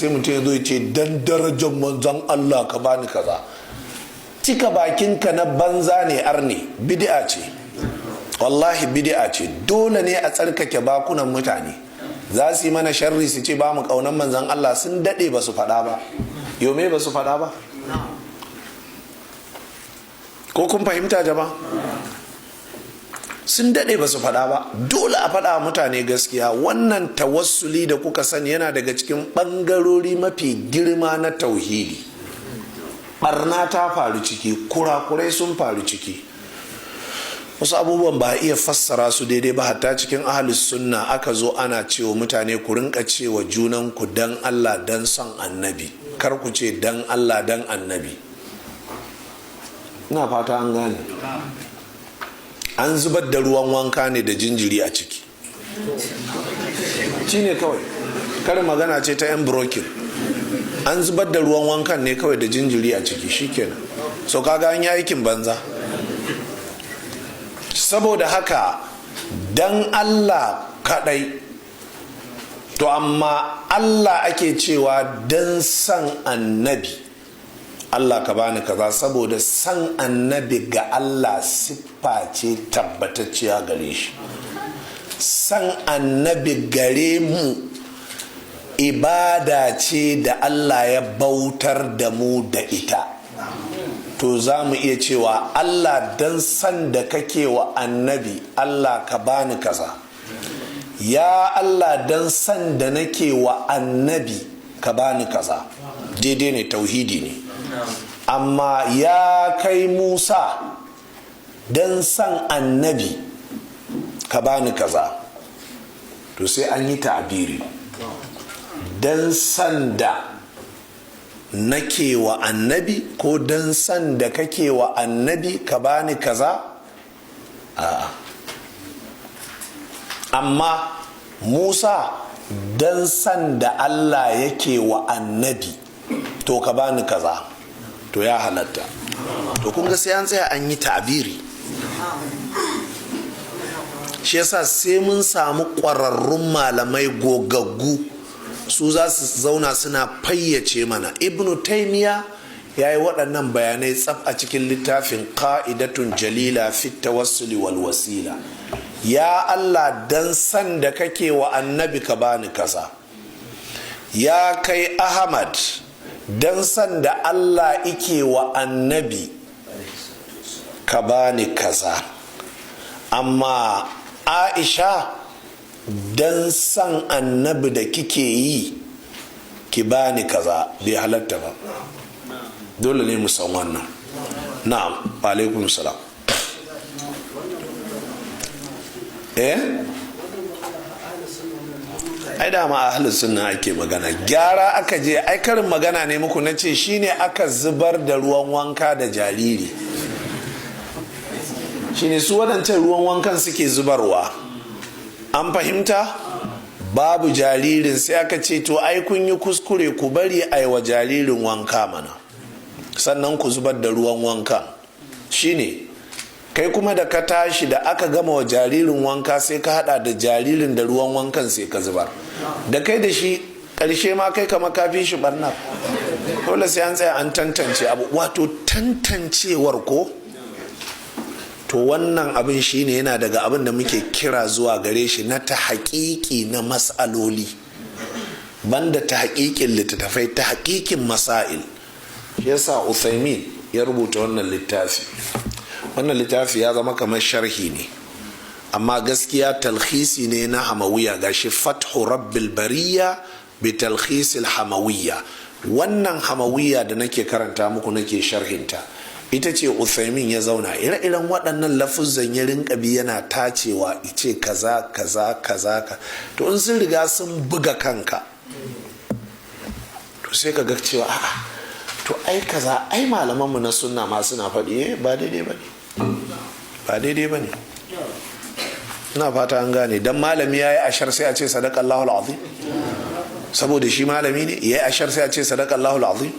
Sai mutum ya zo ya ce dan darajar manzon Allah ka bani kaza. Cika bakinka na banza ne, arne. Bid'a ce, wallahi bid'a ce. Dole ne a tsarkake bakunan mutane. Za su yi mana sharri su ce ba mu kaunan manzon Allah. Sun daɗe ba su faɗa ba, yome ba su faɗa ba. Ko kun fahimta, jama'a? Sun daɗe ba su faɗa ba. Dole a faɗa mutane gaskiya. Wannan tawassuli da kuka sani yana daga cikin ɓangarori mafi girma na tauhidi. Ɓarna ta faru ciki, kurakurai sun faru ciki, wasu abubuwan ba a iya fassara su daidai ba. Hatta cikin ahalus sunna aka zo ana cewa mutane ku rinka cewa junanku dan Allah, dan son annabi, kar ku ce dan Allah dan annabi. Ina fata an gane. An zubar da ruwan wanka ne da jinjiri a ciki. Shi ne kawai, karin magana ce ta 'yan brokin. An zubar da ruwan wankan ne kawai da jinjiri a ciki, shikenan. So kaga an yi aikin banza. Saboda haka dan Allah kadai. To amma Allah ake cewa dan san annabi, Allah ka bani kaza, saboda san annabi ga Allah siffa ce tabbatacciya gare shi. San annabi gare mu ibada ce da Allah ya bautar da mu da ita. To za mu iya cewa Allah, dan san da kake wa annabi, Allah ka bani kaza. Ya Allah, dan san da nake wa annabi, ka bani kaza. Daidai ne, tauhidi ne. Amma ya kai Musa, dan san annabi, ka bani kaza, to sai an yi ta'abiri: dan san da nake wa annabi ko dan san da kake wa annabi, ka bani kaza? A'a. Amma Musa, dan san da Allah yake wa annabi, to ka bani kaza, to ya halatta. To kun ga sai an tsaya an yi ta'abiri. Shi yasa sai mun samu ƙwararrun malamai gogaggu, su za su zauna suna fayyace mana. Ibnu Taimiya ya yi waɗannan bayanai tsaf a cikin littafin Ka'idatun Jalila fit Tawassuli wal Wasila. Ya Allah, dan san da kake wa annabi, ka bani kaza. Ya kai Ahmad, dan san da Allah ike wa annabi, ka bani kaza. Amma Aisha, dan san annabi da kike yi, ki bani kaza, bai halatta ba. Dole ne mu san wannan. Na'am, alaikum salam. Eh, ai dama ahlus sunna ake magana, gyara aka je. Ai karin magana ne muku na ce shine aka zubar da ruwan wanka da jariri. Shine su waɗancan ruwan wankan suke zubarwa, an fahimta? Babu jaririn, sai aka ce to ai kun yi kuskure, ku bari a wa jaririn wanka mana, sannan ku zubar da ruwan wankan. Shine kai kuma da ka tashi, da aka gama wa jaririn wanka, sai ka hada da jaririn da ruwan wankan, sai ka zubar da kai da shi. Karshe ma kai kama kafi shi barna. Dole sai an tsaya an tantance abu, wato tantancewar ko. To wannan abin shine yana daga abin da muke kira zuwa gare shi na ta haƙiƙi na mas'aloli, banda ta haƙiƙin littattafai, ta haƙiƙin masail. Shi yasa Uthaymin ya rubuta wannan littafi. Wannan littafi ya zama kamar sharhi ne, amma gaskiya talhisi ne na Hamawiya. Gashi, Fathu Rabbil Bariya bi Talhisil Hamawiya. Wannan Hamawiya da nake karanta muku, nake sharhinta, ita ce Uthaymin ya zauna ire-iren waɗannan lafuzan ya rinka bi yana tacewa, ice kaza kaza kaza ka. To in sun riga sun buga kanka, to sai ka ga cewa a'a, to ai kaza, ai malamanmu na sunna ma suna faɗi. Eh, ba daidai ba ne, ba daidai ba ne. Ina fata an gane. Dan malami ya yi ashar, sai a ce sadaqallahu azim? Saboda shi malami ne ya yi ashar, sai a ce sadaqallahu azim?